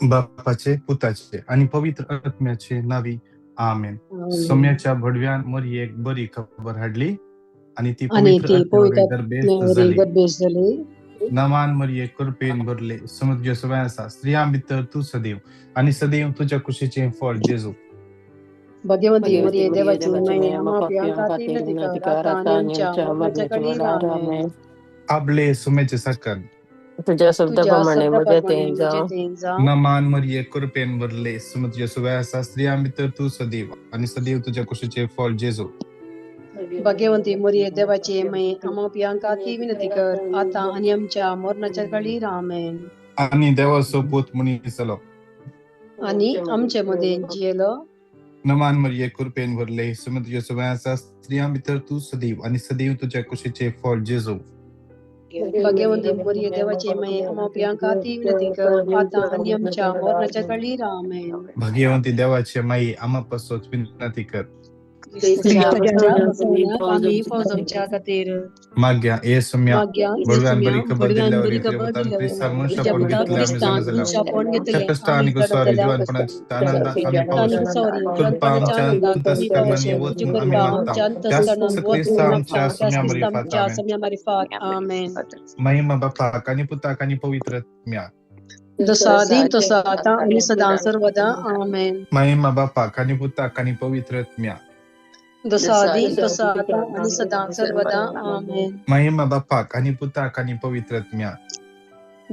बापाचे, पुताचे आनी पवित्र आत्म्याचे नावी, आमेन. सोम्याच्या भडव्यान मरियेक बरी खबर हाडली आनी ती आनी पवित्र ती आत्म्या पवित्र वरवीं गर्भेस्त आत्म्या वरवीं जाली. गर्भेस्त जाली. नमान मरिये, कृपेन भरले, सुमत तुज्या सवंय आसा, स्त्रियां भितर तूं सदैव आनी सदैव तुज्या कुशीचें फळ जेजू. भाग्यवंती भगवती मरिये, मरिये, देवाची देवाची माये, माये, आम्हा आम्हा पाप्यां पाप्यां खातीर खातीर विनंती विनंती कर, कर, आता आता आनी आनी आमच्या आमच्या मरणाच्या मरणाच्या घडयेर. वेळार. आमेन. आमेन. आबले सुमेचे साकर. तुझ्या शब्दा तुज्या प्रमाणे शब्दा म्हज्या प्रमाणे थंय म्हजें जावं. थंय जावं. नमान मरिये, कृपेन भरले, सुमत तुज्या सवंय आसा, स्त्रियां भितर तूं सदैव आनी सदैव तुज्या कुशीचें फळ जेजू. भाग्यवंती मरिये, देवाची माये, आम्हा पाप्यां खातीर विनंती कर, आता आनी आमच्या मरणाच्या घडयेर. आमेन. आनी देवाचो पूत मनीस जालो. आनी आमचे मदें जियेलो. नमान मरिये, कृपेन भरले, सुमत तुज्या सवंय आसा, स्त्रियां भितर तूं सदैव आनी सदैव तुज्या कुशीचें फळ जेजू. भाग्यवंती मरिये, देवाची माये, आम्हा पाप्यां खातीर विनंती कर, आता आनी आमच्या मरणाच्या घडयेर. आमेन. भाग्यवंती देवाचे माई, आम्हा पासत विनंती कर. क्रिस्ताच्या बसवण्याक आमी फौजमच्या खातीर. माग्या हे सुम्या माग्या बडव्यान सुम्या बरी खबर बडव्यान दिल्ल्या बरी वरी खबर तुज्या दिल्ल्या क्रिस्तान वरी मनशापण तुज्या घेतले आमी क्रिस्तान जाणा जाल्या. मनशापण त्या घेतले कश्टा आमी आनी जाणा गुस्वारी जाल्या. जिवानपणाच्या आनंदाक आमी आनी पावचे. गुस्वारी कृपा जिवानपणाच्या आमच्या आनंदाक आमी अंतस्करणांनी पावचे. तुजी वचून आमी कृपा मागता. आमच्या त्याच अंतस्करणान क्रिस्ता वचून आमच्या मागता. त्याच सुम्या क्रिस्ता मारिफात. आमच्या आमेन. सुम्या मारिफात. आमेन. महिमा बापाक आनी पुताक आनी पवित्र आत्म्याक. जसो आदी तसो आतां आनी सदां सर्वदा. आमेन. महिमा बापाक आनी पुताक आनी पवित्र आत्म्याक. जसो आदी तसो आतां आनी सदां सर्वदा. आमेन. महिमा बापाक आनी पुताक आनी पवित्र आत्म्याक.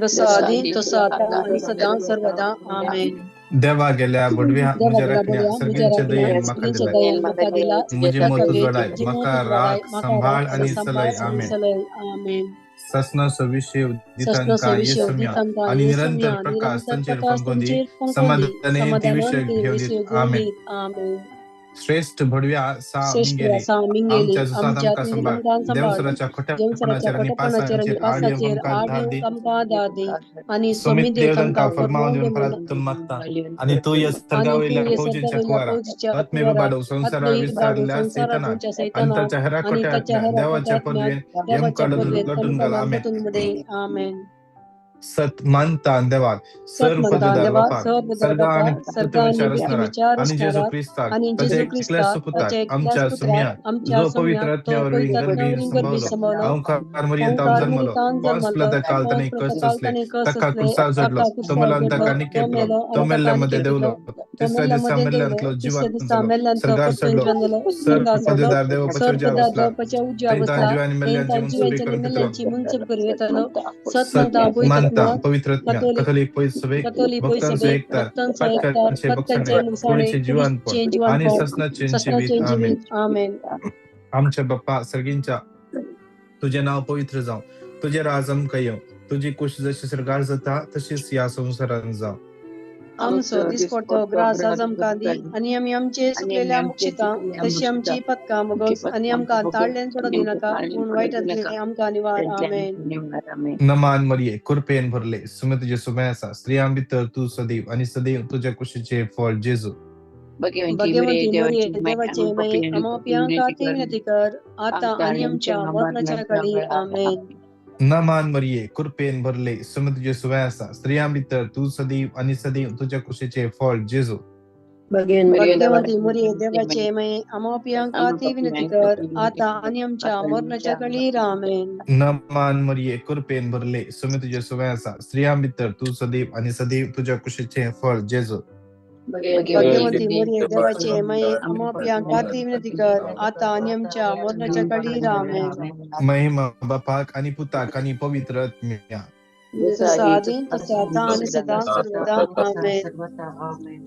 जसो आदी तसो आतां आनी सदां सर्वदा. आमेन. देवा गेल्या भडव्या देवा म्हज्या गेल्या राखण्या बडव्या म्हज्या सर्गींच्या राखण्या दयेन म्हाका सर्गींच्या दिलाय. दयेन म्हाका दिला. म्हजी म्हाका मत वेळ उजवाडाय, तुजी मत म्हाका उजवाडाय, राख, म्हाका सांबाळ राख आनी सांबाळ चलय. आनी आमेन. चलय. आमेन. ससनाचो विशय ससनाचो दितांकां विशय येसम्या दितांकां आनी येसम्या निरंतर प्रकाश निरंतर तांचेर प्रकाश फंकोंदी, तांचेर फंकोंदी, समाधानान ती समाधानान विशय ती घेवन विशय दीत. घेवन आमेन. दीत. आमेन. श्रेश्ठ भडव्या सा श्रेश्ठ मिंगेली, आसा मिंगेली, आमच्या जुसांत आमच्या आमकां सांबाळ, आमकां सांबाळ, देवसराच्या देवसराच्या खोट्यापणाचेर आनी खोटेपणाचेर आनी पासांचेर आड येवंक पासाचेर आमकां आड धार दी. येवंक आमकां आदार दी. आनी सोमीत सोमी देव देव तांकां तांकां फर्मावन फर्मावन दिवन दिवन प्रार्थना मागता आनी तूं ह्या आनी सर्गा तूं वयल्या ह्या फौजींच्या सर्गा वयल्या कुवारा फौजीच्या आत्मे कुवारा बाबाडो संवसारा आत्मे बाबू विचारल्या संवसारा सैतानाक तुमच्या आनी सैतानाक ताच्या हेरा आनी खोट्या ताच्या आत्म्या हेरा देवाच्या खोट्या आत्म्याक पदवेन देवाच्या यमकाड पदवेन लटून घाल. तमकां आमेन. लटून उडय. आमेन. सत मानता देवाक, सत सर मानता पदवीदार देवाक, बापाक, सर पदवीदार सर्गा आनी बापाक, सर्गा आनी पृथ्वीच्या रचणाराक पृथ्वीच्या आनी जेजू रचणाराक क्रिस्ताक आनी ताच्या जेजू एकल्याच क्रिस्ताक सुपुताक ताच्या एकल्याच आमच्या पुत्राक सुम्याक, आमच्या जो सुम्याक पवित्र तो आत्म्या वरवीं पवित्र आत्म्या गर्भीन वरवीं गर्भीत संभवलो, संभवलो, ओंकार मरियेंत ओंकार जन्मलो, मरियेंत पॉन्स जन्मलो, पिलाता काल पॉन्स ताणें पिलाता कश्ट काल सोंसले, ताणें कश्ट ताका सोंसले, क्रुसार ताका चडलो, तो क्रुसार मेलो आनी चडलो, ताका तो निकेपलो, मेलो तो आनी मेल्ल्या ताका मदें निकेपलो, देंवलो, तो तिसऱ्या मेल्ल्या दिसा मदें देंवलो, मेल्ल्यांतलो तिसऱ्या जिवान दिसा जालो, मेल्ल्यांतलो सर्गार परतून चडलो, जिवन जालो, सर सर्गार चडलो, पदवीदार देवापाच्या सर उजव्या पदार बसला, देवपाच्या उजव्या थंय ताण बसला, जिवानी थंय मेल्ल्यांची ताण मनसुबी जिवांची आनी करून घेतलो. मेल्ल्यांची मनसूब करून घेतलो. सत सत मानता मानता पवित्र पवित्र आत्म्या, कथोलीक कथोलीक पवित्र सभेक, कथोलीक पवित्र भक्तांचो सभेक, एकतार, भक्तांचो एकतार, पातकांचे पथकांचे बक्षणे, मुगसाणे, कुडीचें जिवानपण कुडीचें आनी जिवानपण, ससनाचें जिवीत. ससनाचें आमेन. जिवीत. आमेन. आमच्या बाप्पा सर्गींच्या, तुजें नांव पवित्र जावं, तुजें राज आमकां येवं, तुजी कुश जशी सर्गार जाता तशीच ह्या संवसारांत जावं. आमचो दिसपडतो ग्रास आज आमकां दी आनी आमी आमचे सुकलेल्या मुक्षिता तशी आमची पथकां भोगोस आनी आमकां ताळल्यान सोडून दिनाका, पूण वायटांतलें आमकां निवार. आमेन. नमान मरिये, कृपेन भरले, सुमे तुजें सुमें आसा, स्त्रियां भितर तूं सदैव आनी सदैव तुज्या कुशीचें फळ जेजू. भाग्यवंती मरिये, देवाचे माये, आम्हा पाप्यां खातीर विनंती कर, आतां आनी आमच्या मरणाच्या घडयेर. आमेन. नमान मरिये, कृपेन भरले, सुमे तुजें सुवें आसा, स्त्रियां भितर तूं सदैव आनी सदैव तुज्या कुशीचें फळ जेजू. भाग्यवंती मरिये, देवाचे माये, आम्हा पाप्यां खातीर विनंती कर, आतां आनी आमच्या मरणाच्या घडयेर. आमेन. नमान मरिये, कृपेन भरले, सुमे तुजें सुवें आसा, स्त्रियां भितर तूं सदैव आनी सदैव तुज्या कुशीचें फळ जेजू. भाग्यवंती मरिये, देवाचे माये, आम्हा पाप्यां खातीर विनंती कर, आतां आनी आमच्या मरणाच्या घडयेर. आमेन. महिमा बापाक आनी पुताक आनी पवित्र आत्म्याक. जसो आदी तसो आतां आनी सदां सर्वदा. आमेन.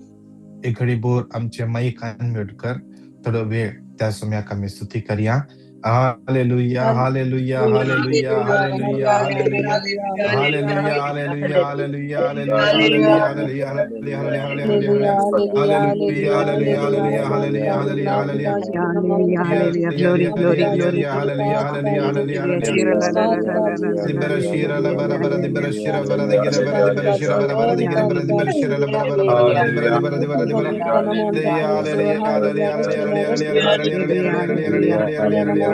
एक घडी बोर आमचे माईक अनम्यूट कर, थोडो वेळ त्या सुम्याक आमी स्तुती करया. Hallelujah, hallelujah, hallelujah, hallelujah, hallelujah, hallelujah, hallelujah, hallelujah, hallelujah, hallelujah, hallelujah, hallelujah, hallelujah, hallelujah, hallelujah, hallelujah, hallelujah, hallelujah. Hallelujah, hallelujah, glory, glory, glory. Hallelujah, hallelujah, hallelujah, hallelujah. Dibara shira la bara bara dibara shira bara digira bara dibara shira bara bara digira bara dibara shira la bara bara bara dibara dibara dibara dibara. Hallelujah, hallelujah, hallelujah, hallelujah, hallelujah, hallelujah, hallelujah, hallelujah, hallelujah,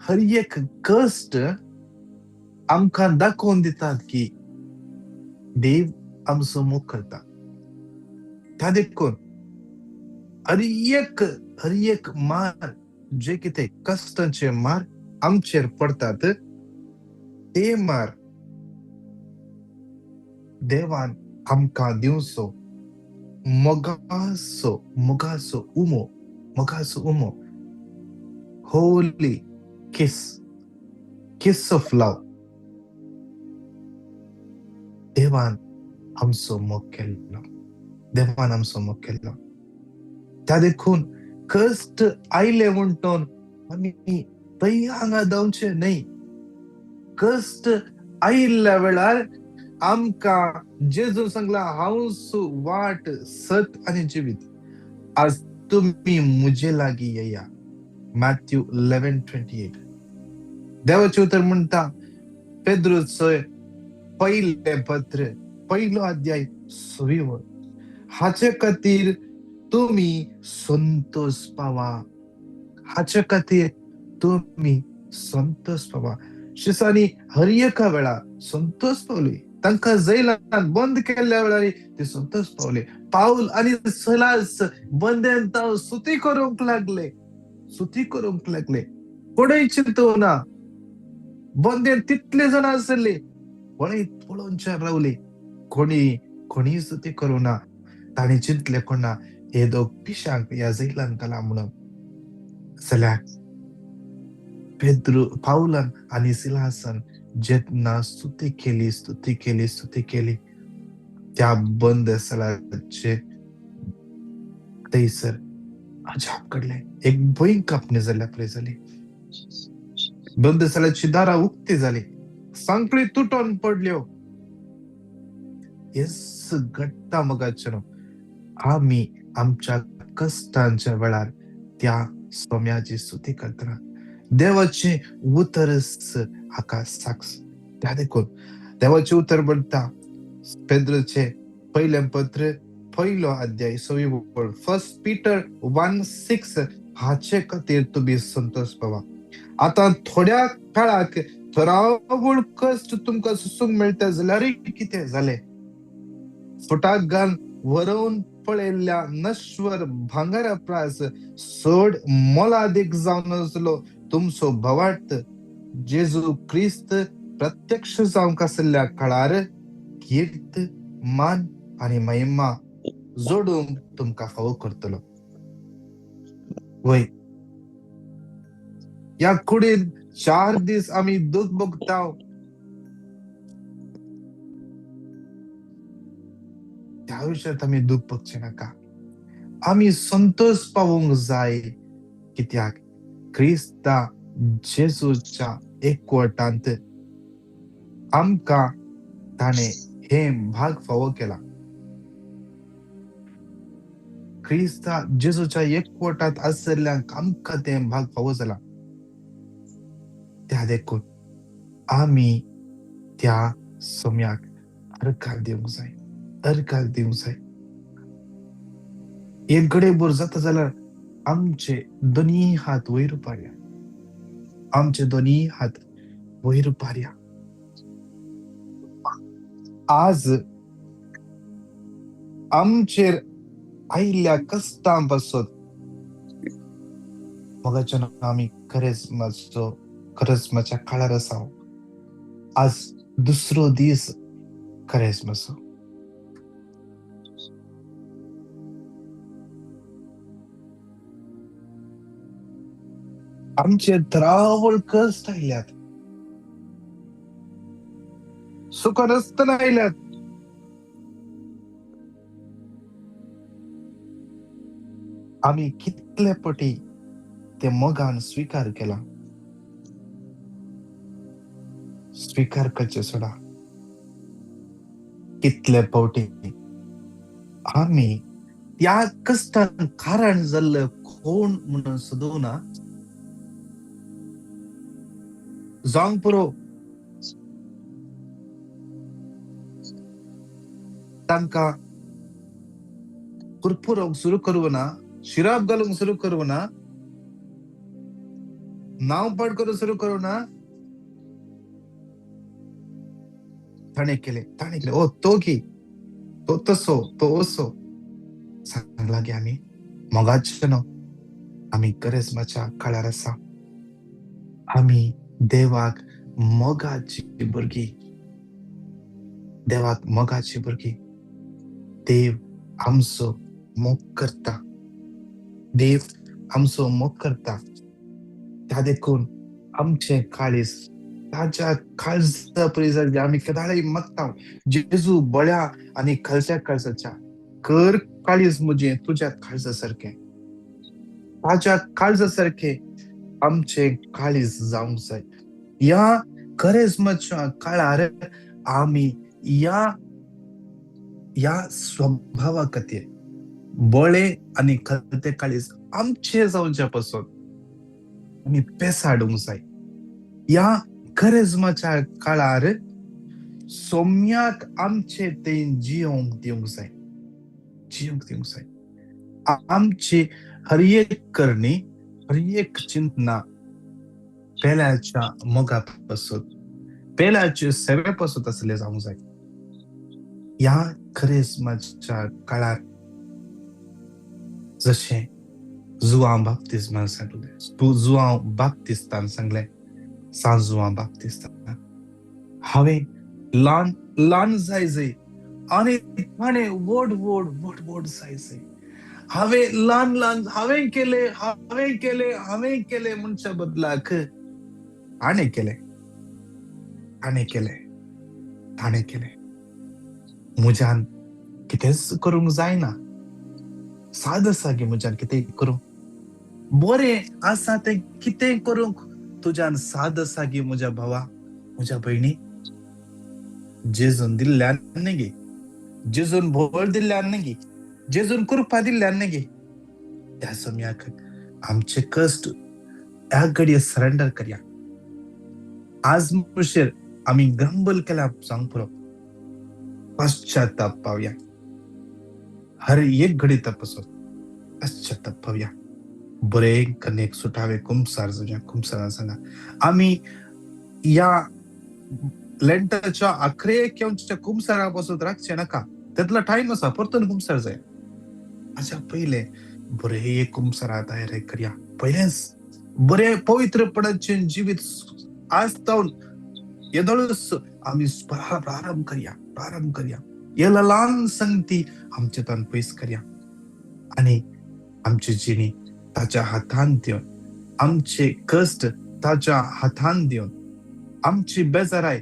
हर एक कश्ट आमकां दाखोवन दितात की देव आमचो मोग करता. त्या देखून हर एक मार जे कितें कश्टांचे मार आमचेर पडटात ते मार देवान आमकां दिवचो मोगाचो मोगाचो उमो मोगाचो उमो, holy kiss, kiss of love. देवान आमचो मोग केल्लो, देवान आमचो मोग केल्लो. त्या देखून कश्ट आयले म्हणटोन आमी थंय हांगा धांवचे न्हय. कश्ट आयिल्ल्या वेळार आमकां जेजून सांगला, हांव वाट, सत आनी जिवीत, आज तुमी म्हजे लागीं येया. मॅथ्यू 11:28. देवाचें उतर म्हणटा पेद्रूचो पयलें पत्र पयलो अध्याय 6वी वळ, हाचे खातीर तुमी संतोष पावा, हाचे खातीर तुमी संतोष पावा. शिसांनी हर एका वेळा संतोष पावली. तांकां जैलान बंद केल्ल्या वेळार ते संतोष पावले. पावल आनी सिलास बंदेन स्तुती करूंक लागले, स्तुती करूंक लागले. कोणूय चिंतूना, बंदेन तितले जाणां आसले, पळयत पळोवच्या रावले, कोणी कोणी स्तुती करूं ना. तांणी चिंतले कोणा हे दोग पिशांक ह्या जैलान घाला म्हणून. जाल्यार पेद्रू पावलान आनी सिलासान जेन्ना स्तुती केली, स्तुती केली, स्तुती केली, त्या बंद स्थलाचे थंयसर अजाप घडलें. एक भंय कापणी जाल्ल्या पळय जाली. बंद स्थलाची दारां उक्ती जाली, सांखळी तुटोन पडल्यो. हेच घडटा मोगाचें. आमी आमच्या कश्टांच्या वेळार त्या सोम्याची स्तुती करतना देवाचें उतरच हाका साक्ष. त्या देखून देवाचें उतर म्हणटा पेद्रूचें पयलें पत्र पयलो अध्याय 6वी वळ, 1 पीटर 1:6, हाचे खातीर तुमी संतोष पावा. आतां थोड्या काळाक थरावळ कश्ट तुमकां सोसूंक मेळटा जाल्यारूय कितें जालें? फुटाक घालून व्हरोवन पळयल्ल्या नश्वर भांगरा प्रास चड मोलादीक जावन आसलो तुमचो भवार्थ जेजू क्रिस्त प्रत्यक्ष जावंक आशिल्ल्या काळार कीर्त, मान आनी महिमा जोडूंक तुमकां फावो करतलो. वय, ह्या कुडीन 4 दीस आमी दूख भोगता. त्या आयुश्यांत आमी दूख भोगचें नाका. आमी संतोष पावोवंक जाय, कित्याक क्रिस्ता जेजूच्या एकवटांत आमकां ताणें हें भाग फावो केला. क्रिस्ता जेजूच्या एकवटांत आशिल्ल्यांक आमकां तें भाग फावो जाला. त्या देखून आमी त्या सोम्याक अर्कार दिवंक जाय, अर्कार दिवंक जाय. एक घडये जाता जाल्यार आमचे दोनी हात वयर उबारया, आमचे दोनी हात वयर उबारया. आज आमचेर आयिल्ल्या कश्टां पासत मोगाच्यान आमी खरेंच मातसो खरेंच मातशा काळार आसा. आज दुसरो दीस खरेंच मातसो आमचे द्रावळ कश्ट आयल्यात, सुख नासतना आयल्यात. आमी कितले पटी ते मोगान स्विकार केला, स्विकार करचे सोडा. कितले पावटी आमी त्या कश्टान कारण जाल्ले कोण म्हणून सोदूना ना. जावंक पुरो, तांकां पुरपुरोवंक सुरू करूं ना, शिराप घालूंक सुरू करूं ना. नांव पाठ करूं सुरू करूं ना. ताणें केलें, ताणें केलें, ओ तो की, तो तसो, तो असो. सांगला गे आमी मोगाचें न्हू, आमी करेस्माच्या काळार आसा. आमी देवाक मोगाची भुरगीं, देवाक मोगाची भुरगीं. देव आमचो मोग करता, देव आमचो मोग करता. त्या देखून आमचें काळीज ताच्या काळजा परी आमी केदाळय मागता, जेजू बळ्या आनी खालच्या काळजाच्या कर काळीज म्हजें तुज्या काळजा सारकें. ताच्या काळजा सारकें आमचें काळीज जावंक जाय. ह्या करेज्माच्या काळार आमी ह्या ह्या स्वभावा खातीर बळे आनी खलते काळीज आमचे जावच्या पासून आमी पेसाडूंक जाय. ह्या करेज्माच्या काळार सोम्याक आमचे तें जियोंक दिवंक जाय, जियोंक दिवंक जाय. आमची हर एक करणी, हर एक चिंतना पेल्याच्या मोगा पासून, पेल्याचे सेवे पासून आसले जावंक जाय. ह्या करेज्माच्या काळार जशें जुआंव बाप्तिस्मान सांगलें, जुआंव बाप्तिस्तान सांगलें, सांत जुआंव बाप्तिस्तान, हांवें ल्हान ल्हान जाय जाय आनी ताणें व्हड व्हड व्हड व्हड जाय जाय. हांवें ल्हान ल्हान हांवें केलें, हांवें केलें, हांवें केलें म्हणच्या बदलाक ताणें केलें, ताणें केलें, ताणें केलें. म्हज्यान कितेंच करूंक जायना, साद आसा गे म्हज्यान कितेंय करूंक, बरें आसा तें कितें करूंक तुज्यान साद आसा गे म्हज्या भावा, म्हज्या भयणी. जेजून दिल्ल्यान न्ही गे, जेजून भोळ दिल्ल्यान न्ही गे, जेजून कृपा दिल्ल्यान न्ही गे. त्या समयाक आमचे कश्ट ह्या घडये सरेंडर करया. आज मुशीर आमी ग्रंबल केल्या जावंक पुरो, पश्चाताप पावया. हर एक घडी तपासून पश्चाताप पावया. बरें कनेक सुटावे कुमसार जावया. कुमसारान सांगा आमी ह्या लेंटाच्या आखरे येवच्या कुमसारा पासून राखचें नाका. तेतलो टायम आसा, परतून कुमसार जाय. हाच्या पयलें बरें एक कुमसारा तयारी करया. पयलेंच बरें पवित्रपणाचें जिवीत आज जावन येदोळच आमी प्रारंभ करया, प्रारंभ करया. हे ल्हान संगती आमचे तान पयस करया आनी आमची जिणी ताच्या हातान दिवन, आमचे कश्ट ताच्या हातान दिवन, आमची बेजाराय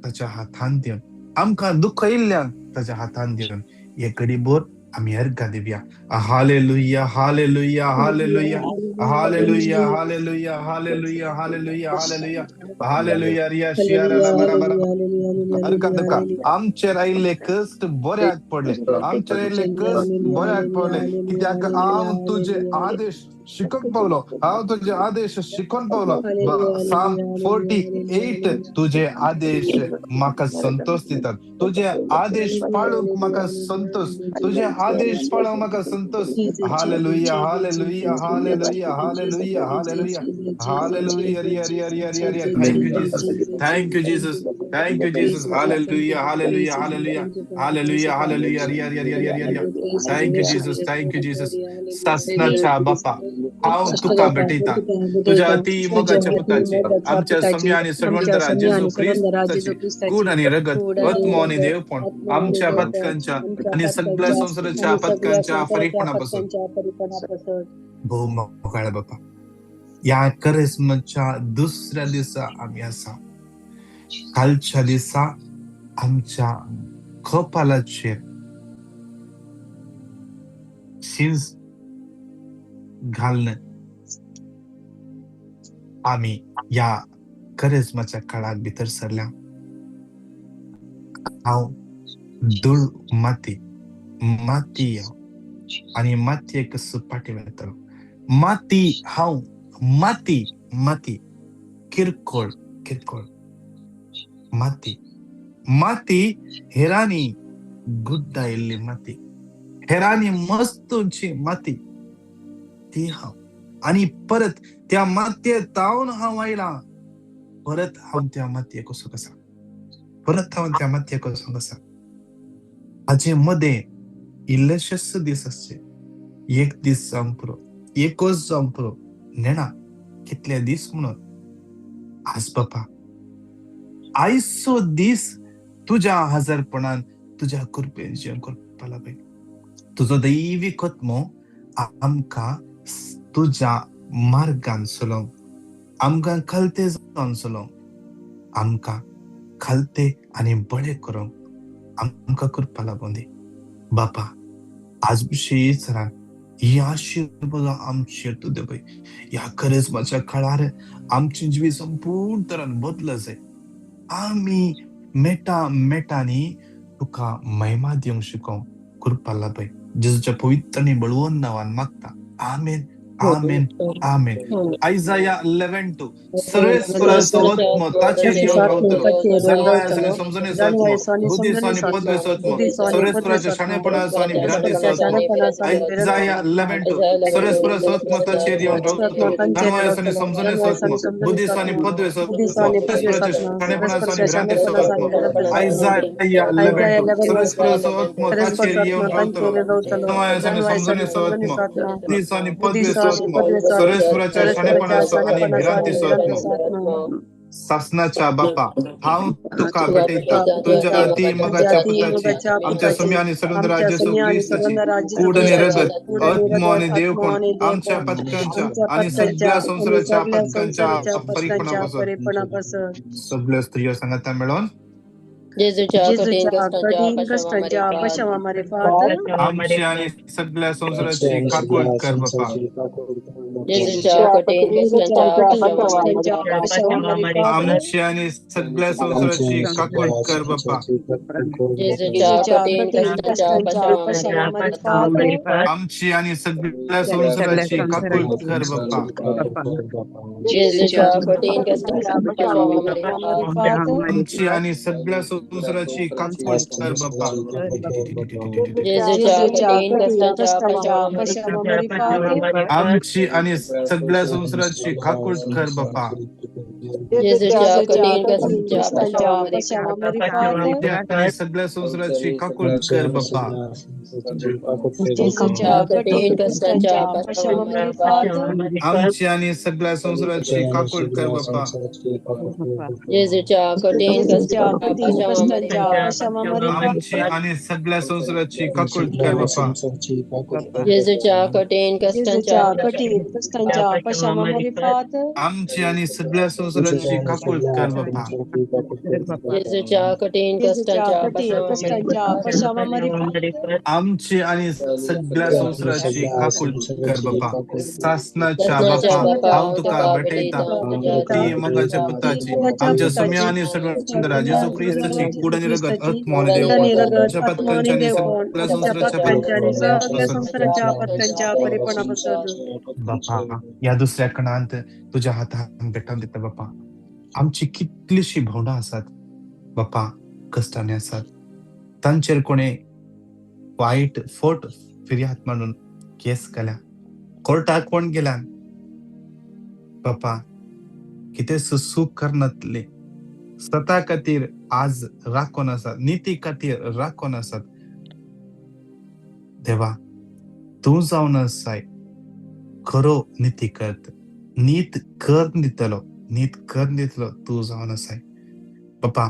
ताच्या हातान दिवन, आमकां दुख्ख येयल्ल्यान ताच्या हातान दिवन हे घडीभर आमी अर्घां दिवया. Hallelujah, hallelujah, hallelujah, hallelujah, hallelujah, hallelujah, hallelujah, hallelujah, hallelujah. Riya शियारा बरा बरा अर्घां दिवका. आमचेर आयिल्ले कश्ट बऱ्याक पडले, आमचेर आयिल्ले कश्ट बऱ्याक पडले, कित्याक हांव तुजे आदेश शिकोवंक पावलो, हांव तुजे आदेश शिकोवन पावलो. साम 48 तुजे आदेश म्हाका संतोष दितात, तुजे आदेश पाळूंक म्हाका संतोष, तुजे आदेश पाळूंक म्हाका Santosh. Hallelujah, hallelujah, hallelujah, hallelujah, hallelujah, hallelujah. Riya Riya Riya Riya Riya. Thank you Jesus, thank you Jesus, thank you Jesus. Hallelujah, hallelujah, hallelujah, hallelujah, hallelujah. Riya Riya Riya Riya Riya. Thank you Jesus, thank you Jesus. सासनाच्या बापा, हांव तुका भेटयता तुज्या अति मोगाच्या पुताची, आमच्या सम्या आनी सर्वंतरा जेजू क्रिस्ताची गुण आनी रगत, आत्मो आनी देवपण आमच्या पथकांच्या आनी सगळ्या संवसाराच्या पथकांच्या फरीकपणा पासून भोव मोगाळ बापा. ह्या करेस्माच्या दुसऱ्या दिसा आमी आसा. कालच्या दिसा आमच्या कपालाचेर शिंज घालून आमी ह्या करेज्माच्या काळाक भितर सरल्या. हांव धूळ माती, माती हांव आनी मातयेक सुपाटी वेतलो. माती हांव, माती माती, किरकोळ किरकोळ माती, माती हेरांनी गुड्डायल्ली माती, हेरांनी मस्तूची माती ती हांव. आनी परत त्या मातये तावन हांव आयला, परत हांव त्या मातयेक वचूंक आसा, परत हांव त्या मातयेक वचूंक आसा. हाजे मदें इल्लेशेच दीस आसचे, एक दीस जावंक पुरो, एकच जावंक पुरो, नेणा कितले दीस म्हणून. आज बापा आयचो दीस तुज्या हजरपणान तुज्या कृपेन जिवन करपा लागय. तुजो दैवी आत्मो आमकां तुज्या मार्गान चलोवंक, आमकां खालते जावन चलोवंक, आमकां खालते आनी बळे करूंक आमकां कृपा लागून दी बापा. आज विशेश तरान ही आशिर्वाद आमचेर तूं देवय. ह्या करिज्माच्या काळार आमची जिवीत संपूर्ण तरान बदल जाय. आमी मेटा मेटांनी तुका महिमा दिवंक शिकोवंक कृपा लाभय. जेजूच्या पवित्र आनी बळवंत नांवान मागता, आमेन, आमेन, आमेन. आयजाया 11:2. सर्वेस्पराचो आत्मो ताचेर येवन रावतलो, जाणवायेचो आनी समजणेचो आत्मो, बुद्धीचो आनी पदवेचो आत्मो, सर्वेस्पराच्या शाणेपणाचो आनी भिरांतेचो आत्मो. आयजाया 11:2. सर्वेस्पराचो आत्मो ताचेर येवन रावतलो, जाणवायेचो आनी समजणेचो आत्मो, बुद्धीचो आनी पदवेचो आत्मो, सर्वेस्पराच्या शाणेपणाचो आनी भिरांतेचो आत्मो. आयजाया 11:2. सर्वेस्पराचो आत्मो ताचेर येवन रावतलो, जाणवायेचो आनी समजणेचो आत्मो, बुद्धीचो आनी पदवेचो आत्मो, सर्वेस्पराच्या शाणेपणाचो आनी भिरांतेचो आत्मो. सासनाच्या बापा, हांव तुका भेटयता तुज्या अति मोगाच्या पुताची, आमच्या सुम्या आनी सलुंदरा जेसू क्रिस्ताची कूड आनी रगत, आत्मो आनी देवपण आमच्या पथकांच्या आनी सगळ्या संवसाराच्या पथकांच्या परिपणापासून. सगळ्यो स्त्रियो सांगाता मेळोन जेजूच्या कठीण कश्टांच्या पशावा मारिफात आमची आणि सगळ्या संवसाराची काकूट कर बापा. जेजूच्या कठीण कश्टांच्या पशावा मारिफात आमची आणि सगळ्या संवसाराची काकूट कर बापा. जेजूच्या कठीण कश्टांच्या पशावा मारिफात आमची आणि सगळ्या संवसाराची काकूट कर बापा. जेजूच्या कठीण कश्टांच्या पशावा मारिफात आमची आणि सगळ्या संवसाराची काकूट कर बापा. जेजूच्या कठीण कश्टांच्या पशावा मारिफात आमची आणि सगळ्या संवसाराची काकूट कर बापा. जेजूच्या कठीण कश्टांच्या पशावा मारिफात आणि सगळ्या संवसाराची काकूट कर बापा. जेजूच्या कठीण कश्टांच्या पशावा मारिफात आमची आणि सगळ्या संवसाराची काकूट कर बापा. जेजूच्या कठीण कश्टांच्या पशावा मारिफात आमची आणि सगळ्या संवसाराची काकूट कर बापा. जेजूच्या कठीण कश्टांच्या पशावा मारिफात आमची आणि सगळ्या संवसाराची काकूट कर बापा. जेजूच्या कठीण कश्टांच्या पशावा मारिफात आमची आणि सगळ्या संवसाराची काकूट कर बापा. सासनाच्या बापा, हांव तुका भेटयता ती मोगाच्या पुताची, आमच्या सुम्या आणि सगळ्या जेजू क्रिस्ताची कूड आणि रगत, आत्मो आणि देवपण आमच्या पथकांच्या आणि सगळ्या संवसाराच्या पथकांच्या परिपणापासून. बापा, या दुसऱ्या कणांत तुझ्या हातान भेटून दिता बापा. आमची कितलीशी भावनां आसात बापा, कश्टांनी आसात, तांचेर कोणे वायट फोट फिर्याद मांडून केस घाल्या, कोर्टाक कोण गेल्यान बापा, कितें सुसूख करनातले स्वता खातीर आज राखून आसात, निती खातीर राखून आसात. देवा, तूं जावन आसाय खरो निती करत, नीत कर दितलो, नीत कर दितलो तूं जावन आसाय बापा.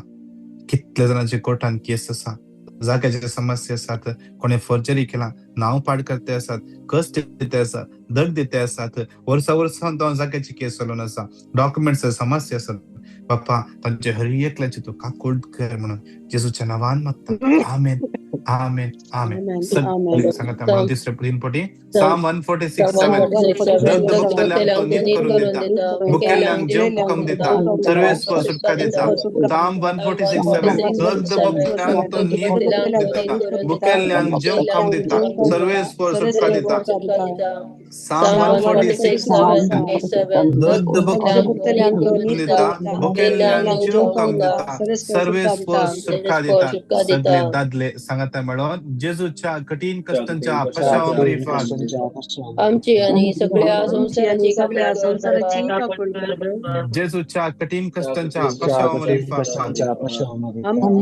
कितल्या जाणांचे कोर्टान केस आसा, जाग्याचे समस्या आसात, कोणे फोर्जरी केला, नांव पाड करते आसात, कश्ट दिते आसात, दग दिते आसात, वर्सा वर्सान तो जाग्याची केस चलोवन आसा, डॉक्युमेंट्स समस्या आसात बापा. तांचे हर एकल्याचे तूं काकूट कर म्हणून जेजूच्या नांवान मागता, आमेन, आमेन, आमेन. सगळे सांगता म्हणून तिसरे तीन पटी Psalm 146:7. दग्ध भक्तल्यांक तो नीत करून दिता, भुकेल्ल्यांक जेवंक कम दिता, सर्वेस्पर सुटका दिता. Psalm 146:7. दग्ध भक्तांक तो नीत दिता, भुकेल्ल्यांक जेवंक कम दिता, सर्वेस्पर सुटका दिता. Psalm 146:7. दग्ध भक्तांक दिता, भुकेल्ल्यांक जेवंक कम दिता, सर्वेस्पर सुटका दिता. सगळे दादले सांगता. सांगाता मेळोन जेजूच्या कठीण कष्टांच्या पशाव मरिफात आमची आणि सगळ्या आमची आणि संसाराची सगळ्या काकूळ कर संसाराची बापा. काकूळ कर. जेजूच्या कठीण कष्टांच्या पशाव मरिफात आमची आणि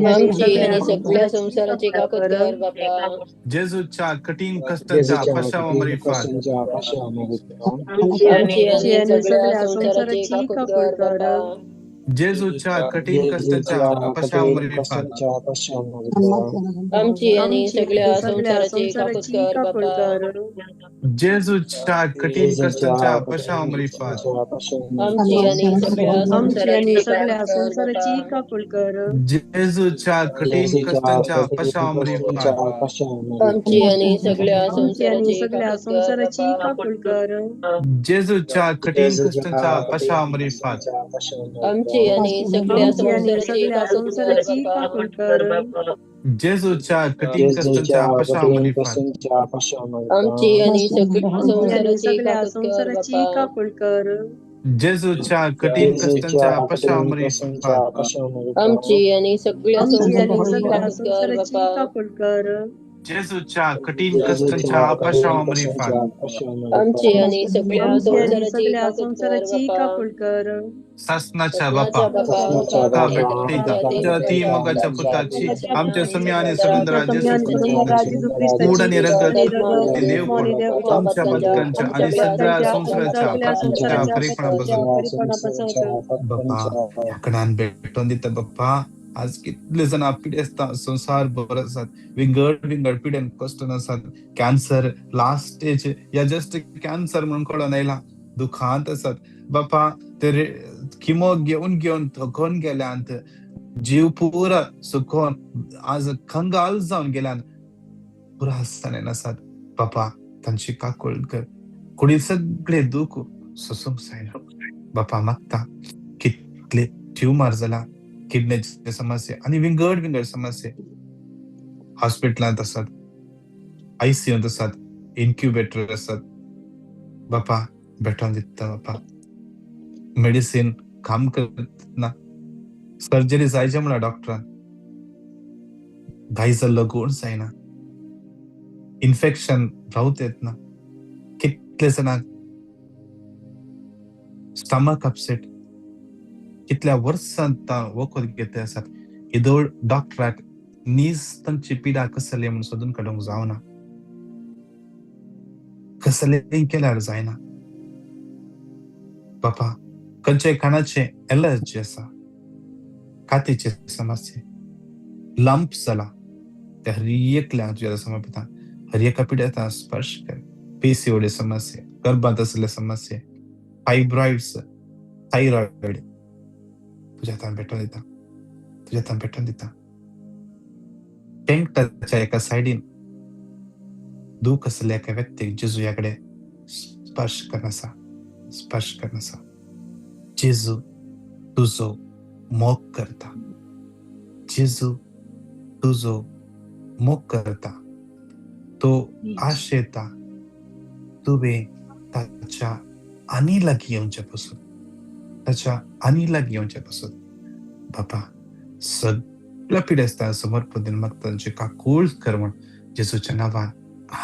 आमची सगळ्या आणि सगळ्या संसाराची संसाराची काकूळ काकूळ कर. कर बापा. जेजूच्या कठीण कष्टांच्या पशाव मरिफात आमची आमची आणि आणि सगळ्या सगळ्या संसाराची संसाराची काकूळ काकूळ कर कर. बापा. जेजूच्या कठीण कष्टांच्या पशाव मरिफात आमची आणि आमची सगळ्या आणि सगळ्या संसाराची काकूळ संसाराची कर काकूळ बापा. कर. जेजूच्या कठीण कष्टांच्या पशाव मरिफात आमची आणि सगळ्या आमची आणि संसाराची सगळ्या काकूळ कर संसाराची बापा. काकूळ कर. जेजूच्या कठीण कष्टांच्या पशाव मरिफात आमची आणि सगळ्या आमची आणि संसाराची सगळ्या काकूळ कर संसाराची बापा. काकूळ कर. जेजूच्या कठीण कष्टांच्या पशाव मरिफात आमची आणि सगळ्या आमची आणि संसाराची सगळ्या काकूळ कर संसाराची बापा. काकूळ कर. जेजूच्या कठीण कष्टांच्या पशाव मरिफात आमची आणि सगळ्या आमची आणि संसाराची सगळ्या काकूळ कर संसाराची बापा. काकूळ कर. जेजूच्या कठीण कष्टांच्या पशाव मरिफात आमची आणि सगळ्या आमची आणि संसाराची सगळ्या काकूळ कर संसाराची बापा. काकूळ कर. जेजूच्या कठीण कष्टांच्या पशाव मरिफात आमची आणि सगळ्या आमची आणि संसाराची सगळ्या काकूळ कर संसाराची बापा. काकूळ कर. सासनाच्या सपनाच्या बापा बापा का तुका भेटता भेटता तुझ्या तुझ्या ती अति मोगाच्या मोगाच्या पुताची पुताची आमच्या आमच्या सुमी आणि स्वामी आणि समुद्रा आमच्या जेजू सम्यान ख्रिस्ताची जेजू मूड ख्रिस्ताची आणि रगत आणि रगत आणि देवपण आणि देवपण आमच्या पथकांच्या आमच्या आणि सगळ्या पथकांच्या आणि संसाराच्या सगळ्या पापांच्या संसाराच्या परीपणापासून पापांच्या परिपणापासून. बाप्पा ह्या कणान भेटोन दिता बाप्पा. आज कितले जाणां पिडेस्ता संवसार भर आसात, विंगड विंगड पिडेन कश्टान आसात. कॅन्सर लास्ट स्टेज या जस्ट कॅन्सर म्हणून कळोन आयला, दुखांत आसात बापा. ते किमो घेवन घेवन थकोन गेल्यात, जीव पुरा सुकोन आज कंगाल जावन गेल्यान, पुरा आसतना नासात बापा. तांची काकूळ कर, कुडी सगळे दुःख सोसूंक जायना बापा. मागता कितले ट्युमर जाला, किडनीचे समस्या आनी विंगड विंगड समस्या, हॉस्पिटलांत आसात, आयसीयूंत आसात, इन्क्युबेटर आसात बापा. भेटोन दिता बापा. मेडिसीन काम करना, सर्जरी जायचे म्हणा डॉक्टरान, घाय जाल्लो गूण जायना, इन्फेक्शन रावत येतना, कितले जाणांक स्टमक अपसेट, कितल्या वर्सां वखद घेत आसात. येदोळ डॉक्टराक नीज तांची पिडा कसली म्हणून सोदून काडूंक जावना, कसलें केल्यार जायना बापा. खंयच्याय खाणाचे एलर्जी आसा, कातीचे समस्या, लंप जाला, त्या हर एकल्याक तुज्या समर्पिता, हर एका पिड्याक स्पर्श कर. पीसीओडी समस्या, गर्भांत आशिल्ले समस्या, फायब्रॉइड्स, थायरॉइड, तुज्या हातान भेटोवन दिता, तुज्या हातान भेटोवन दिता. टेंकटाच्या एका सायडीन दूख आशिल्ल्या एका व्यक्तीक जेजू कडेन स्पर्श करनासा, स्पर्श करनासा. जेजू तुजो मोग करता, जेजू तुजो मोग करता. तो आशेता तुवें ताच्या आनी लागीं येवचे पसून, ताच्या आनी लागीं येवचे पसून बापा. सगळ्या पिडेस्तां समर्पण दिवन म्हाका तांची काकूळ कर म्हण जेजूच्या नांवान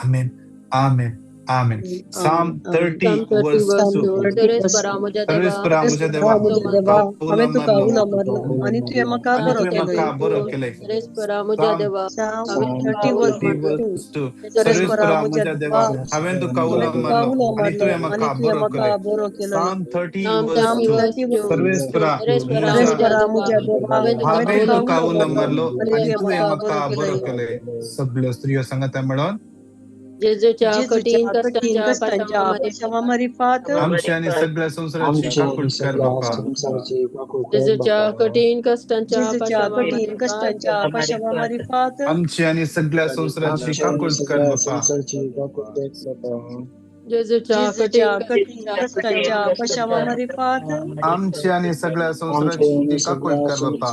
आमेन, आमेन, आमेन. Psalm 30 verse 2. सर्वेस्परा म्हज्या देवा, सर्वेस्परा म्हज्या देवा, म्हज्या देवा, हांवें तुका उलो मारलो आनी तुवें म्हाका आनी बरो तुवें केलो. म्हाका बरो केलें. सर्वेस्परा म्हज्या Psalm देवा, Psalm हांवें तुका 30 उलो verse 30 मारलो. 2. verse 2. सर्वेस्परा सर्वेस्परा म्हज्या म्हज्या देवा, देवा, हांवें तुका हांवें उलो तुका मारलो उलो आनी मारलो तुवें आनी म्हाका तुवें बरो म्हाका केलें. बरो केलो. Psalm 30 Psalm verse Psalm 30 2. verse 30 2. सर्वेस्परा सर्वेस्परा म्हज्या म्हज्या सर्वेस्परा देवा, म्हज्या देवा, हांवें तुका हांवें हांवें तुका तुका उलो उलो मारलो मारलो आनी आनी तुवें तुवें म्हाका बरो म्हाका बरो केलो. केलें. सगळ्यो स्त्रियो सांगाता मेळोन जेजूच्या जेजूच्या कठीण कठीण कश्टांच्या कश्टांच्या पाशावा पशावा मारिफात आमची आनी सगळ्या संवसाराची काकूळ कर बापा. जेजूच्या कठीण कश्टांच्या जेजूच्या पाशावा कठीण मारिफात कश्टांच्या पशावा मारिफात आमची आनी सगळ्या संवसाराची काकूळ कर बापा. जेजूच्या जेजूच्या कठीण कठीण कश्टांच्या पशावा मारिफात आमची आनी सगळ्या संवसाराची काकूळ कर बापा.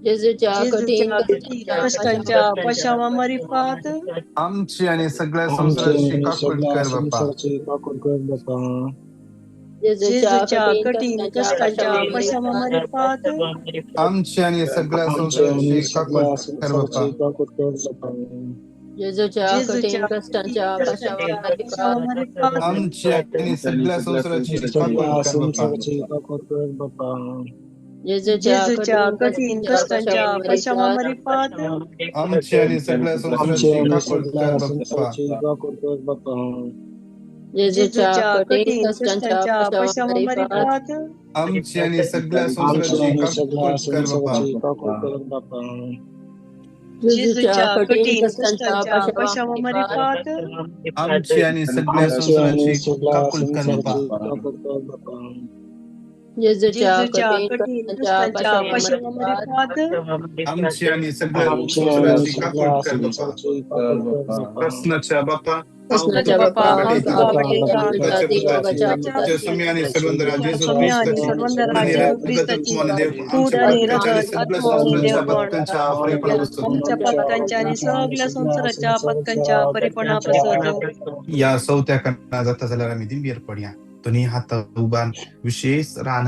जेजूच्या कठीण जेजूच्या कठीण कश्टांच्या कश्टांच्या पशावा मारिफात आमची आनी सगळ्या संवसाराची काकूळ कर बापा. जेजूच्या कठीण कश्टांच्या पशामा मारिफात आमची आणि सगळ्या संसाराची काकूट कर बाप्पा. जेजूच्या कठीण कष्टांच्या पशामा मारिफात आमची आणि सगळ्या संसाराची काकूट कर बाप्पा. जेजूच्या कठीण कष्टांच्या पशामा मारिफात आमची आणि सगळ्या संसाराची काकूट कर बाप्पा. जेजूच्या कठीण कष्टांच्या पशामा मारिफात आमची आणि सगळ्या संसाराची काकूट कर बाप्पा. जेजूच्या कठीण कष्टांच्या पशामा मारिफात आमची आणि सगळ्या संसाराची काकूट कर बाप्पा. जेजूच्या कठीण कष्टांच्या पशामा मारिफात आमची आणि सगळ्या संसाराची काकूट कर बाप्पा. प्रश्नाच्या बाप्पा कृष्णाच्या बाप्पा आमच्या पथकांच्या आणि सगळ्या संसाराच्या पथकांच्या परिपणापासून या चौथ्या कणा जाता जाल्यार आमी दिंबेर पडया. दोनी हात उबान विशेष रान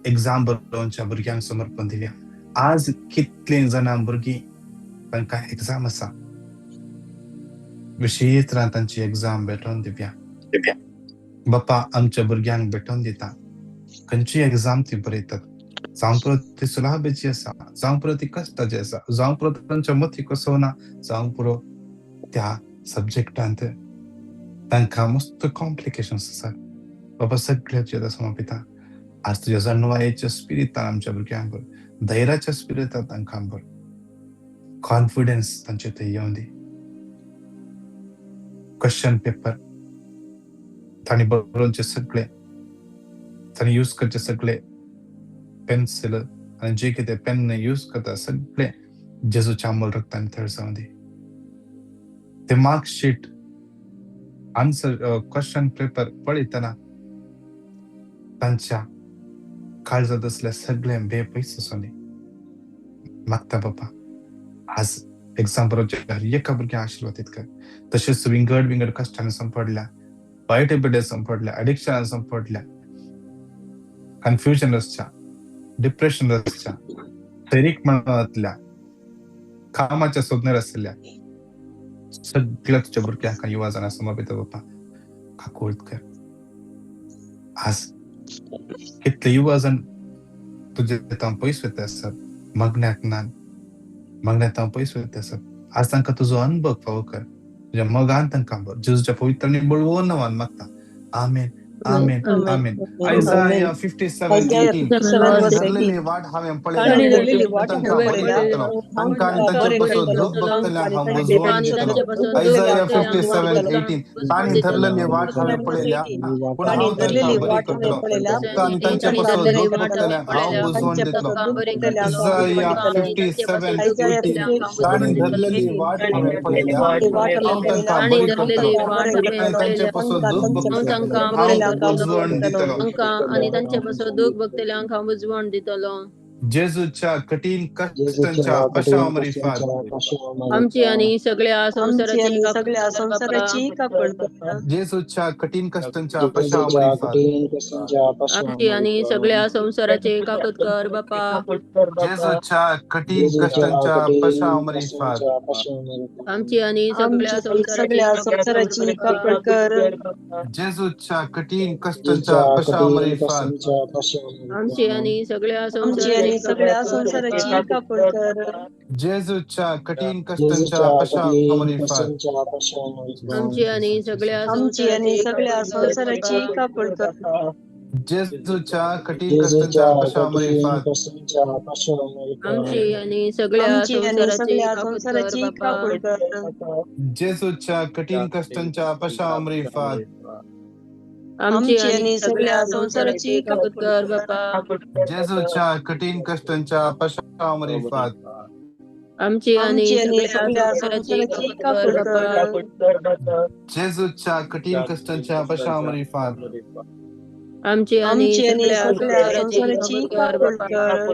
एग्जाम बरोवच्या भुरग्यांक समर्पण दिल्या. आज कितले जाणां भुरगीं तांकां एग्जाम आसा, विशेष रान तांची एग्जाम भेटोवन दिवया. बाप्पा आमच्या भुरग्यांक भेटोवन दिता. खंयची एग्जाम ती बरयतात, जावं पुरो ती सुलाबेची आसा, जावं पुरो ती कश्टाची आसा, जावं पुरो तांच्या मती कसो ना, जावं पुरो त्या सब्जेक्टांत तांकां मस्त कॉम्प्लिकेशन्स आसात. बाबा सगळ्याचे समर्पिता आज तुज्या जाणवायेच्या स्पिरितान आमच्या भुरग्यांक भर, धैर्याच्या स्पिरितान तांकां भर, कॉन्फिडन्स तांचे थंय येवन दी. क्वेश्चन पेपर तांणी बरोवचे सगळे, तांणी यूज करचे सगळे पेन्सिल आनी जे कितें पेन यूज करता सगळे जेजूच्या अमोल रक्तान थळ जावं दी. ते मार्कशीट आन्सर क्वेश्चन पेपर पळयतना तांच्या काळजांत असले सगळे बे पयस आसूं दी. मागता बाबा आज एग्जाम बरोवच्या हर एका भुरग्यांक आशिर्वादीत कर. तशेंच विंगड विंगड कश्टांनी संपडल्या, वायट बिडे संपडल्या, एडिक्शनान संपडल्या, कन्फ्युजन आसच्या, डिप्रेशन आसच्या, सैरीक मनांतल्या, कामाच्या सोदनेर आशिल्ल्या सगळ्या तुझ्या भुरग्यांक युवा जाणां समर्पित बाप्पा काकूट कर. आज कितले युवा जाण तुजे तां पयस वयता आसत, मागण्याक ना, मागण्याक तां पयस वयता आसत. आज तांकां तुजो अनुभव फावो कर, तुज्या मोगान तांकां भर, जेजूच्या पवित्र आनी बळवून नांवान मागता. आमेन, आमेन, आमेन. आयजाया 57:18. धरलेली वाट हांवें पळयल्या, तांकां बरी करतलो, तांकां आनी तांचे पासून दूख भोगतल्यांक हांव बुजवण दितलो. आयजाया 57:18. तांणी धरलेली वाट हांवें पळयल्या, पूण हांव तांकां बरी करतलो, तांकां आनी तांचे पासून दूख भोगतल्यांक हांव बुजवण दितलो. आयजाया 57:18. तांणी धरलेली वाट हांवें पळयल्या, हांव तांकां बरी करतलो, आनी तांचे पासून दूख भोगतल्यांक हांव बुजवण दितलो. आनी तांचे पासून दूख भोगतल्यांक हांव बुजवण दितलो. जेजूच्या कठीण कश्टांच्या पशामा मारिफात आमची आणि सगळ्या संसाराची काकूट कर. जेजूच्या कठीण कश्टांच्या पशामा मारिफात आमची आणि सगळ्या संसाराची काकूट कर बापा. जेजूच्या कठीण कश्टांच्या पशामा मारिफात आमची आणि सगळ्या संसाराची काकूट कर. जेजूच्या कठीण कश्टांच्या पशामा मारिफात आमची आणि सगळ्या संसाराची काकूट कर. जेजूच्या कठीण कश्टांच्या पशामा मारिफात आमची आणि सगळ्या संसाराची काकूट कर. जेजूच्या कठीण कश्टांच्या पशामा मारिफात आमची आणि सगळ्या संसाराची काकूट कर. जेजूच्या कठीण कश्टांच्या पशामा मारिफात आमची आणि सगळ्या संसाराची काकूट कर बापा. जेजूच्या कठीण कश्टांच्या पशामा मारिफात आमची आणि सगळ्या संसाराची काकूट कर बापा. जेजूच्या कठीण कश्टांच्या पशामा मारिफात आमची आणि सगळ्या संसाराची काकूट कर.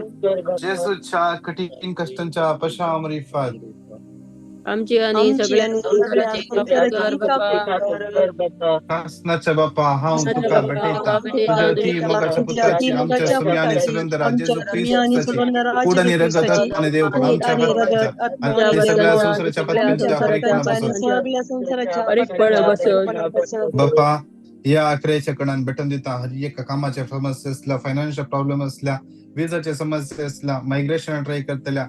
जेजूच्या कठीण कश्टांच्या पशामा मारिफात आमची आनी आमची सगळ्या आनी सगळ्या संवसाराची काकूट संवसाराची कर बापा. काकूट कर. सासनाच्या बापा, हांव सासनाच्या तुका बापा, भेटयता तुका तुज्या भेटयता अती तुज्या मोगाच्या तुज्या अती पुत्राची, आमच्या मोगाच्या सुम्या आणि पुत्राची, सुगंधरा आमच्या जेजू रम्य आणि क्रिस्ताची सुगंधरा कूड जेजू आणि रगत, क्रिस्ताची आत्मा आणि देवपण कूड आमच्या आणि पत्प्यांच्या रगत, आत्मा आणि आणि सगळ्या देवपण संसाराच्या सगळ्या पत्प्यांच्या आमच्या परिपणा पत्प्यांच्या आणि बसत. सगळ्या संसाराच्या परिपणा पत्प्यांच्या बसत. परिपणा बसत. बापा, या अकराच्या कणान भेटून दिता हर एक कामाचे समस्या असल्या, फायनान्शियल प्रॉब्लेम असल्या, विजाचे समस्या असल्या, मायग्रेशन ट्राय करतल्या,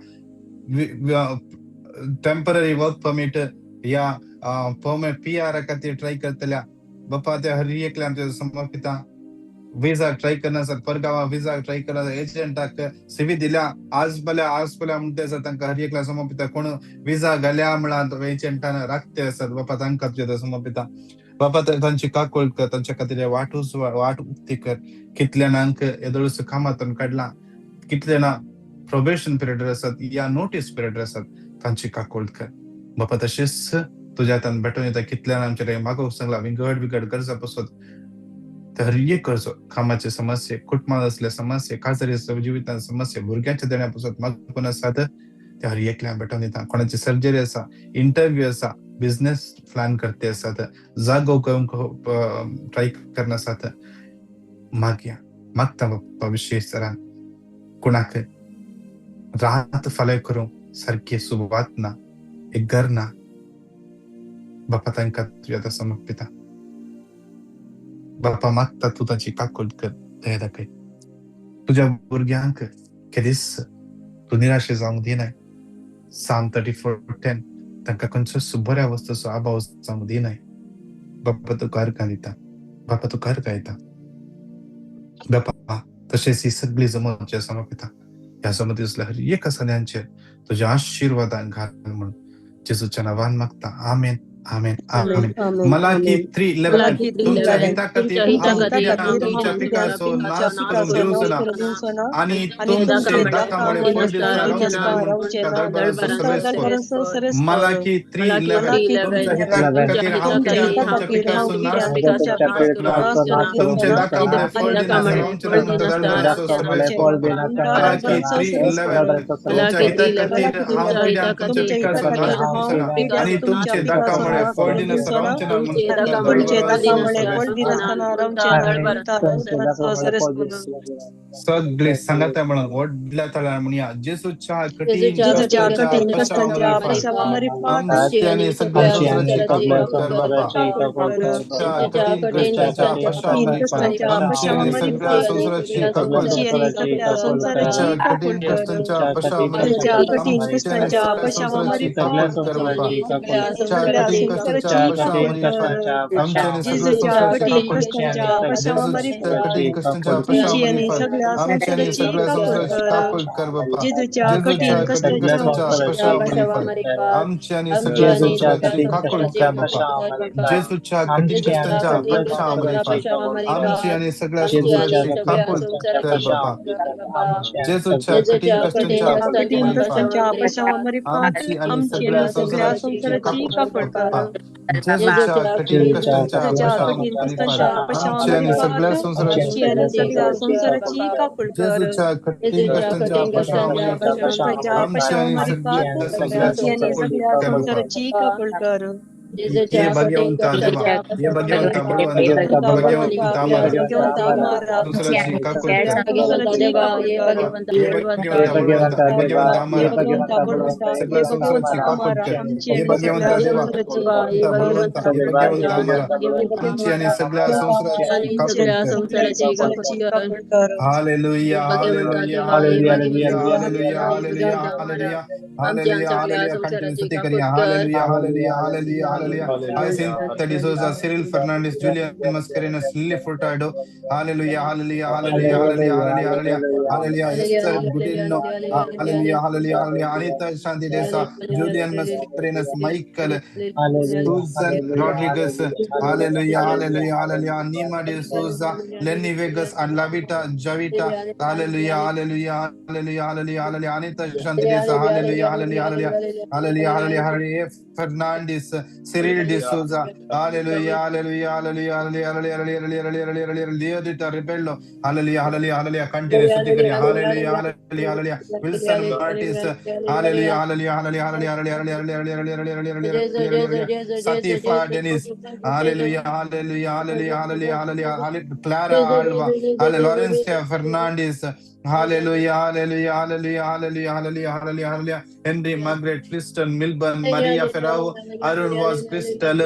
टेम्पररी वर्क परमिट या पी आर खातीर ट्राय करतल्या, बापा त्या हर एकल्या आमच्या समर्पिता. विजा ट्राय करना आसात, परगांवा विजा ट्राय करना, एजंटाक सीवी दिल्या, आज पल्या आज पल्या म्हणटे आसा, तांकां हर एकल्या समर्पिता. कोण विजा घाल्या म्हळ्यार एजंटान राखते आसात, बापा तांकां तुज्या समर्पिता. बापा, तांची काकूळ कर, तांच्या खातीर वाटूच वाट उक्ती कर. कितल्या जाणांक येदोळस कामातून काडला, कितले जाणां प्रोबेशन पिरियड आसात या नोटीस पिरियड आसात, तांची काकूळ कर बापा. तशेंच तुज्या हातान भेटून येता कितल्या आमच्या मागोवंक सांगला विंगड विंगड गरजा पसत, हर एक गरजो, कामाचे समस्ये, कुटुंबात असल्या समस्ये, खाजरी जिवितान समस्ये, भुरग्यांच्या देण्या पसत मागून आसात, ते हर एकल्यान भेटून दिता. कोणाची सर्जरी आसा, इंटरव्यू आसा, बिझनेस प्लॅन करते आसात, जागो करूंक ट्राय करना आसात, मागया मागता बाप्पा. विशेष तरान कोणाक रात फाल्यां करूंक सारकी सुवात ना, एक घर ना, बापा तांकां तुज्या आतां समर्पिता. बापा, मागता तूं तांची काकूट कर, दया दाखय. तुज्या भुरग्यांक केदीच तूं निराशे जावंक दिनाय. साम 34:10. तांकां खंयचोच बऱ्या वस्तूचो अभाव जावंक दिनाय. बापा, तूं घर दिता, बापा तूं घर गायता बापा. तशेंच ही सगळी जमत समर्पिता. ह्या जमती हर एक सन्यांचेर तुज्या आशिर्वादान घाल म्हणून जेजूच्या नांवान मागता. आमेन, आमेन, आमेन. आमेन. मलाकी आमेन. 3:11. मलाकी तुमच्या 3:11. हिता खातीर तुमच्या हिता हांव खातीर किड्यान हांव तुमच्या तुमच्या पिकाचो पिकाचो नाश नाश करूंक दिवचो करूंक ना दिवचो ना आणि आणि तुमचे तुमचे दाकामुळे दाकामुळे फळ दिसता दिसता रावचे रावचे ना ना म्हणून म्हणून तुमच्या तुमच्या दळभरांचो दळभरांचो सरेस कर. सरेस कर. Malachi three Malachi eleven 3:11. तुमच्या हिता तुमच्या खातीर हिता हांव किड्यान खातीर तुमच्या हांव पिकाचो तुमच्या नाश पिकाचो नाश ना करूंक दिवचो ना तुमचे आणि दाकामुळे फळ दिनासता दाकामुळे रावचे फळ ना म्हणून दिनासता दळभरांचो रावचे ना सरेस कर. मलाकी 3:11 तुमच्या मलाकी हिता 3:11 खातीर हांव तुमच्या किड्यान हिता तुमच्या खातीर पिकाचो नाश दिवचो ना आणि तुमच्या तुमचे पिकाचो दाकामुळे नाश फळ करूंक दिनासता दिवचो ना रावचे ना म्हणून तुमचे तुमच्या दाकामुळे फळ दळभरांचो दिनासता सरेस रावचे कर. ना म्हणून दळभरांचो सरेस कर. सगळे सांगाता म्हणून व्हडल्या ताळ्यान म्हणया, जेजूच्या कठीण जेजूच्या कश्टांच्या कठीण पश्चातापान कश्टांच्या आमची आमची आणि आणि सगळ्या सगळ्या संवसाराची संवसाराची काकूट कर बापा. काकूट कर. तुमच्या तुमच्या कठीण कठीण कश्टांच्या कश्टांच्या पश्चातापान आमची आणि सगळ्या संवसाराची काकूट कर. तुमच्या कठीण कश्टांच्या पश्चातापान आमची आणि सगळ्या संवसाराची काकूट कर बापा. तुमच्या कठीण कश्टांच्या पश्चातापान आमची आणि सगळ्या संवसाराची काकूट कर. जेजूच्या कठीण कश्टांच्या पश्चातापान आमची आणि सगळ्या संवसाराची काकूट कर बापा. जेजूच्या जेजूच्या कठीण कठीण कश्टांच्या कश्टांच्या पश्चातापान आमची आणि सगळ्या संवसाराची काकूट कर बापा. जेजूच्या कठीण कश्टांच्या पश्चातापान आमची आणि सगळ्या संवसाराची काकूट कर बापा. जेजूच्या कठीण कश्टांच्या पश्चातापान आमची आणि सगळ्या संवसाराची काकूट कर बापा. जेजूच्या कठीण कश्टांच्या पश्चातापान आमची आणि सगळ्या संवसाराची जेजूच्या कठीण कश्टांच्या पश्चातापान आमची आणि सगळ्या संवसाराची काकूट कर बापा. हे भाग्यवंता देवा, हे भाग्यवंता बळवंता, भाग्यवंता अमरा, संवसाराची काकूट कर. हे भाग्यवंता बळवंता, भाग्यवंता अमरा, सगळ्या संवसाराची काकूट कर. हे भाग्यवंता देवा, बळवंता, हे भाग्यवंता अमरा, आमची आणि सगळ्या संवसाराची काकूट कर. Hallelujah, hallelujah, hallelujah, hallelujah, hallelujah, hallelujah, hallelujah, hallelujah. Continue स्तुती करूया. Hallelujah, hallelujah, hallelujah, hallelujah. Hyacinth D'Souza, Cyril Fernandes, Julian Mascarenhas, Lily Furtado. Hallelujah, hallelujah, hallelujah, hallelujah, hallelujah, hallelujah. Esther Gudino. Hallelujah, hallelujah, hallelujah. Anita Shanti Desa, Julian Mascarenhas, Michael, Susan Rodriguez. Hallelujah, hallelujah, hallelujah. Nima De Souza, Lenny Vegas, and Lavita Javita. Hallelujah, hallelujah, hallelujah, hallelujah, hallelujah. Anita Shanti Desa. Hallelujah, hallelujah, hallelujah, hallelujah, hallelujah, hallelujah. Fernandes, Cyril D'Souza, hallelujah, hallelujah, hallelujah, hallelujah, hallelujah, hallelujah, hallelujah, hallelujah, Leodita Rebello, hallelujah, hallelujah, hallelujah, continue स्तुति करिया, hallelujah, hallelujah, hallelujah, Wilson Martis, hallelujah, hallelujah, hallelujah, hallelujah, hallelujah, hallelujah, hallelujah, hallelujah, hallelujah, hallelujah, Satifa Dennis, hallelujah, hallelujah, hallelujah, hallelujah, hallelujah, hallelujah, Clara Alva, hallelujah, Laurencia Fernandez, hallelujah, hallelujah, hallelujah, hallelujah, hallelujah, hallelujah, hallelujah, Henry, Margaret, Tristan, Milburn, Maria Ferrao, Arun was Crystal,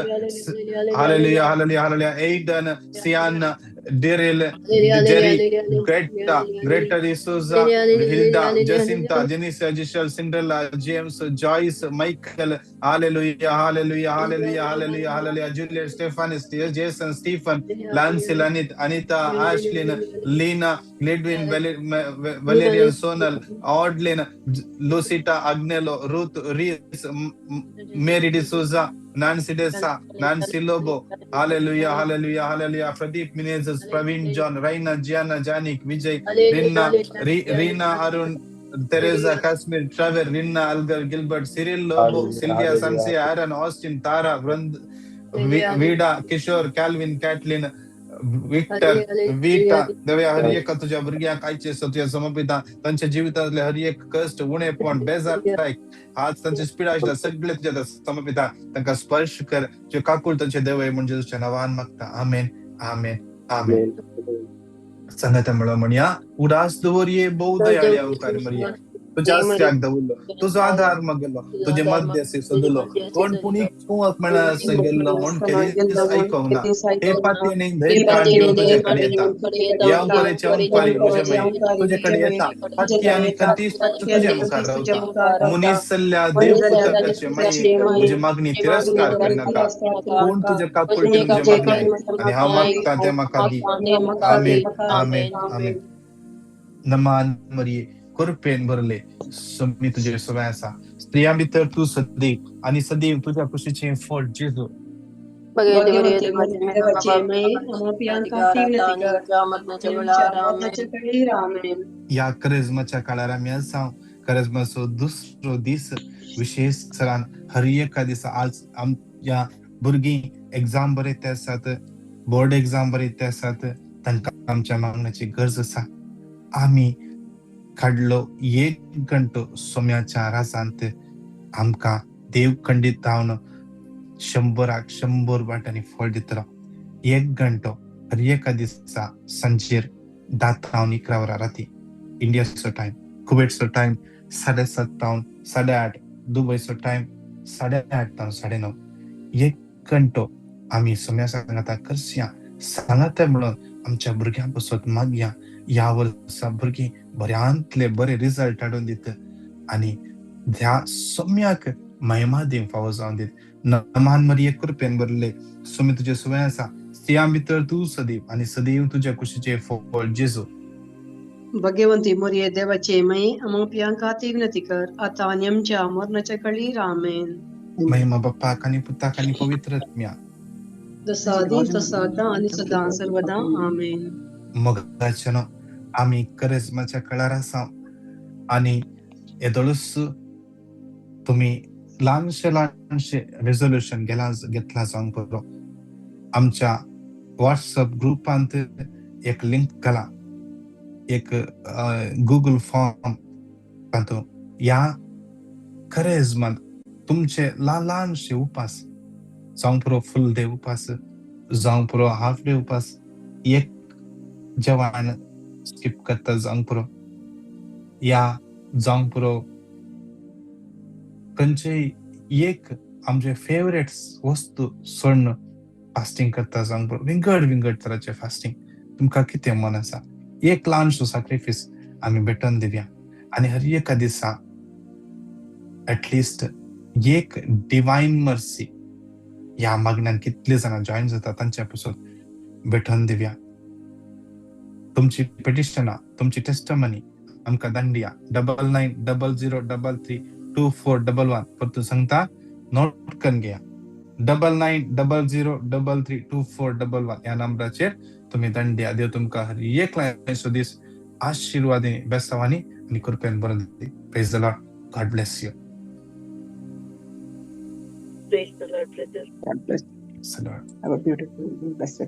hallelujah, hallelujah, hallelujah, Aidan, Sian, Daryl, Jerry, Greta, Greta D'Souza, Hilda, Jacinta, Jenisa, Giselle, Cinderella, James, Joyce, Michael, hallelujah, hallelujah, hallelujah, hallelujah, hallelujah, Juliet, Stephanie, Jason, Stephen, Lancy, Lanit, Anita, Ashlyn, Lena, Lidwin, Valerian, Sonal, Audlin, Lucita, Agnello, Ruth, Reese, Mary D'Souza, Nancy Desa, Nancy Lobo, hallelujah, hallelujah, hallelujah, Pradeep Menezes, Praveen John, Raina, Gianna, Janik, Vijay, Rinna, Reena, Arun, Teresa, Kashmir, Trevor, Rinna, Algar, Gilbert, Cyril Lobo, Sylvia, Sansi, Aaron, Austin, Tara, Vida, Kishore, Calvin, Catlin, Victor, Vita, Devaaya हर एक तुझ्या भुरग्यांक आयचे तुझ्या समर्पिता तांच्या जिवितांतले हर एक कश्ट, उणेपण, बेजारकाय आज तांचे स्पिडा आशिल्ल्या सगळे तुझ्या समर्पिता, तांकां स्पर्श कर, तुझे काकूळ तांचे देवय म्हणजे तुझ्या नांवान मागता, आमेन, आमेन, आमेन. सांगाता म्हणून म्हणया, उडास दवरये भोव दयाळी अवतार मरिये, तुझ्या आसऱ्याक दवरलो, तुजो आधार मागलो, तुजे मध्यस्थी सोदलो, कोण पुणी कुंवक मेळना गेल्लो म्हूण केदीच आयकोंक ना. हे पातयेनी धैर्य काड घेवन तुजे कडेन येता, ह्या अंकुरेचे अंकुरी म्हजे माई तुजे कडेन येता, हत्ती आनी खंतीस्त तुजे मुखार रावता. मनीस सल्ल्या देव पुताचे माई म्हजी मागणी तिरस्कार करनाका, कोण तुजे काकुळटेन म्हजे मागणी आयक आनी हांव मागता तें म्हाका दी. आमेन, आमेन, आमेन. नमान मरिये, कृपेन भरले, स्वामी तुजे सवय आसा, स्त्रियां भितर तूं सदैव आनी सदैव तुज्या कुशीचें फळ जेजू. ह्या करेज्माच्या काळार आमी आसा, करेज्माचो दुसरो दीस विशेष सरान हर एका दिसा आज आमच्या भुरगीं एग्जाम बरयत आसात, बोर्ड एग्जाम बरयत आसात, तांकां आमच्या मागण्याची गरज आसा. आमी काडलो एक घंटो सोम्याच्या राजांत आमकां देव खंडीत जावन 100 वाटांनी फळ दितलो. एक घंटो हर एका दिसा सांजेर 10 तावन 11 वरां राती इंडियाचो टायम, कुवेटचो टायम 7:30 तावन 8:30, दुबयचो टायम 8:30 तावन 9:30. एक घंटो आमी सोम्या सांगाता करसया, सांगाता म्हणून आमच्या भुरग्यां पासत मागया. ह्या वर्सा भुरगीं बऱ्यांतले बरे रिजल्ट हाडून दित आनी ह्या सोम्याक महिमा दिवंक फावो जावन दीत. नमान मरिये, कृपेन भरले, स्वामी तुजे सवय आसा, स्त्रियां भितर तूं सदैव आनी सदैव तुज्या कुशीचें फळ जेजू. भगवंती मोरये देवाचे माई आम्हा पियांका विनंती कर, आता आनी आमच्या मरणाच्या कळीर, आमेन. महिमा बाप्पाक आनी पुताक आनी पवित्र आत्म्या, जसा आदी तसा आतां आनी सदां सर्वदा, आमेन. मोगाचें आमी करेज्माच्या कळार आसा आनी येदोळूच तुमी ल्हानशे ल्हानशे रेजोल्युशन घेतला जावंक पुरो. आमच्या व्हॉट्सअप ग्रुपांत एक लिंक घाला, एक गुगल फॉर्म, तातूंत ह्या करेज्मांत तुमचे ल्हान ल्हानशे उपास जावंक पुरो, फूल डे उपास जावंक पुरो, हाफ डे उपास, एक जेवण स्कीप करता जावंक पुरो, या जावंक पुरो खंयचेय एक आमचे फेवरेट वस्तू सोडून फास्टींग करता जावंक पुरो. विंगड विंगड तरांचे फास्टींग तुमकां कितें मन आसा, एक ल्हानसो सॅक्रिफीस आमी भेटोवन दिवया आनी हर एका दिसा एटलिस्ट एक डिवायन मर्सी ह्या मागण्यान कितले जाणां जॉयन जाता तांच्या पासून भेटोवन दिवया. तुमची पिटिशनां, तुमची टेस्टमनी आमकां धाडया 990033 2411. परतून सांगता, नोट करून घेया, 990033 2411 ह्या नंबराचेर तुमी धाडया. देव तुमकां हर एक ल्हानसो दीस आशिर्वादांनी, बेसावांनी आनी कृपेन भरून दी. Praise the Lord. God bless you. Praise the Lord, brother. God bless. Praise the Lord. Have a beautiful, blessed